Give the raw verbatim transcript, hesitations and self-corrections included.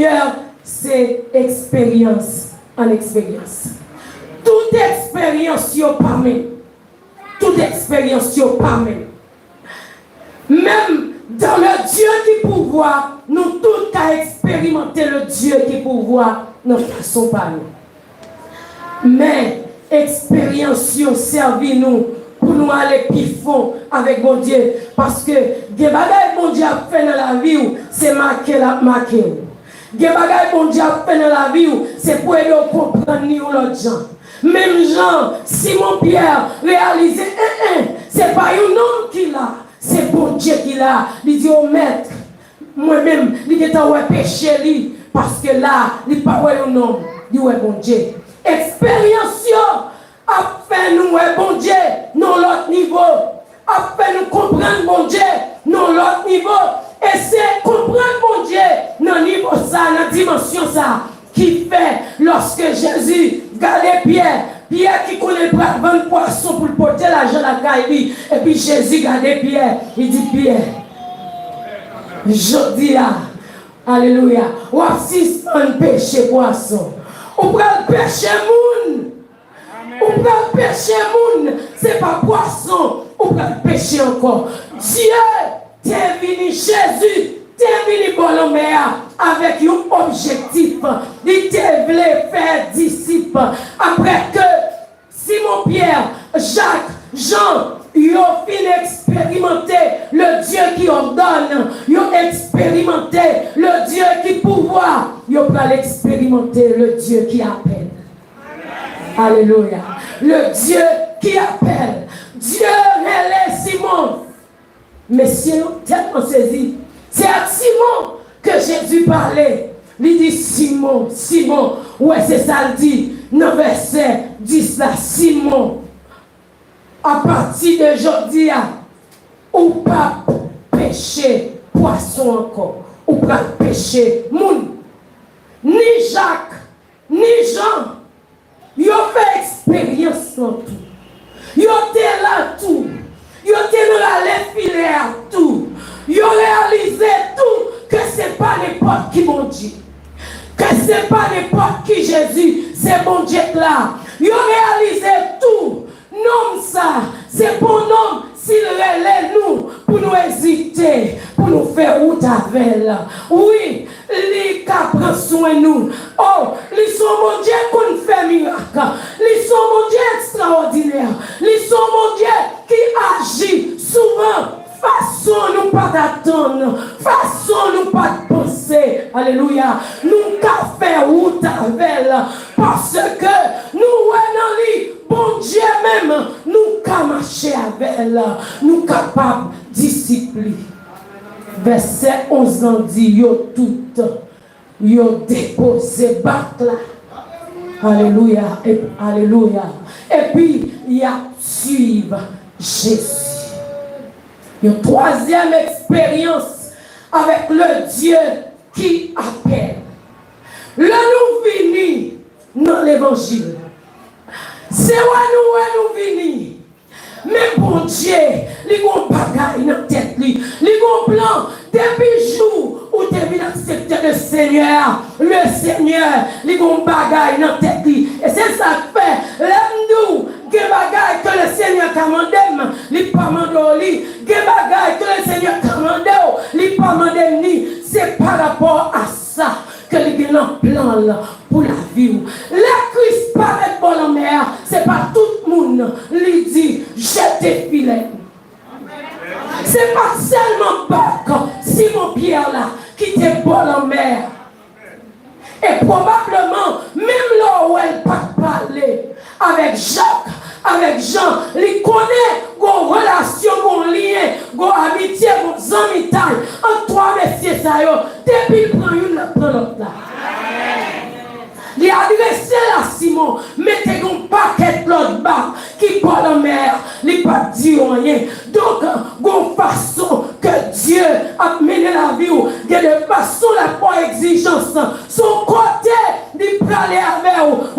Seyè, se eksperyans an eksperyans. Tout eksperyans yo pa menm. Tout eksperyans yo pa menm. Menm dans le Dieu qui pourvoit, nou tout ka eksperimante le Dieu qui pourvoit nan fason pa nou. Men, eksperyans yo sèvi nou pou nou ale pi fon avèk Bondye. Paske gen bagay Bondye ap fè nan lavi w, se make l ap make w. Gen bagay Bondye ap fè nan lavi w, se pou ede w konprann li yon lòt jan. Menm jan Simon Pyè reyalize, en, en, se pa yon nonm ki la, se Bondye ki la. Li di, o Mèt, mwen menm, li gentan wè peche li, paske la, li pa wè yon nonm, li wè Bondye. Eksperyans yo ap fè nou wè Bondye nan lòt nivo, ap fè nou konprann Bondye nan lòt nivo. E se konprann Bondye nan nivo sa, nan dimansyon sa, ki fè, lòske Jezi gade Pyè, Pyè ki konnen l pral vann pwason pou l pote lajan lakay li, epi Jezi gade Pyè, li di, Pyè, jodi a, alelouya, w ap sispann peche pwason. Ou pral peche moun. Ou pral peche moun, se pa pwason ou pral peche ankò. Dye te vini, Jezi te vini bò lanmè a avèk yon objektif. Li te vle fè disip. Apre ke Simon Pyè, Jak, Jan, yo fin eksperimante le Dieu qui ordonne, yo eksperimante le Dieu qui pourvoit, yo pral eksperimante le Dieu qui appelle. Alelouya. Le Dieu qui appelle. Dye rele Simon. Mesye yo tèlman sezi. Se ak Simon ke Jezi pale. Li di, Simon, Simon. Ou wè, se sa l di nan vèsè dis la. Simon, apati de jodi a, ou p ap peche pwason ankò. Ou pral peche moun. Ni Jak, ni Jan, yo fè eksperyans lan tou. Yo te la tou. Yo te nan rale filè a tou. Yo reyalize tou ke se pa nenpòt ki Bondye. Ke se pa nenpòt ki Jezi, se Bondye k la. Yo reyalize tou, nonm sa, se pa yon nonm, si l rele nou, pou nou ezite, pou nou fè wout avè l. Wi, li ka pran swen nou. O, li se yon Bondye k konn fè mirak. Li se yon Bondye ekstraòdinè. Li se yon Bondye ki aji souvan fason nou pa t atann, fason nou pa t panse. Alelouya. Nou ka fè wout avè l, paske nou wè nan li, Bondye menm, nou ka mache avè l, nou kapab disip li. Vèsè onz lan di, yo tout, yo depoze bak la. Alelouya, e, alelouya. Epi, y ap swiv Jezi. Yon twazyèm eksperyans avèk le Dieu qui appelle. Lè nou vini nan levanjil, se wè nou wè nou vini. Men Bondye, li gon bagay nan tèt li. Li gon plan. Depi jou ou te vin aksepte le Senyè a, le Senyè, li gon bagay nan tèt li. E se sa k fè, lè m di w, gen bagay ke le Senyè ka mande m, li pa mande w li. Gen bagay ke le Senyè ka mande w, li pa mande m ni. Se pa rapò a sa ke li gen nan plan l pou lavi w. Lè Kris parèt bò lanmè a, se pa tout moun li di, jete filè. Se pa sèlman bak Simon Pyè la ki te bò lanmè a. E pwobableman, menm lè w wè l pa t pale avèk Jak, avèk Jan, li konnen gon relasyon, gon lyen, gon amitye, gon zanmitay ant twa mesye sa yo. Depi l pran youn, l ap pran lòt la. Li adrese l a Simon, men te gen yon pakèt lòt bak ki bò lanmè a, li pa t di yo anyen. Donk, gon fason ke Dye ap mennen lavi w, gen de fason l ap ba w egzijans. Se yon kote li prale avè w.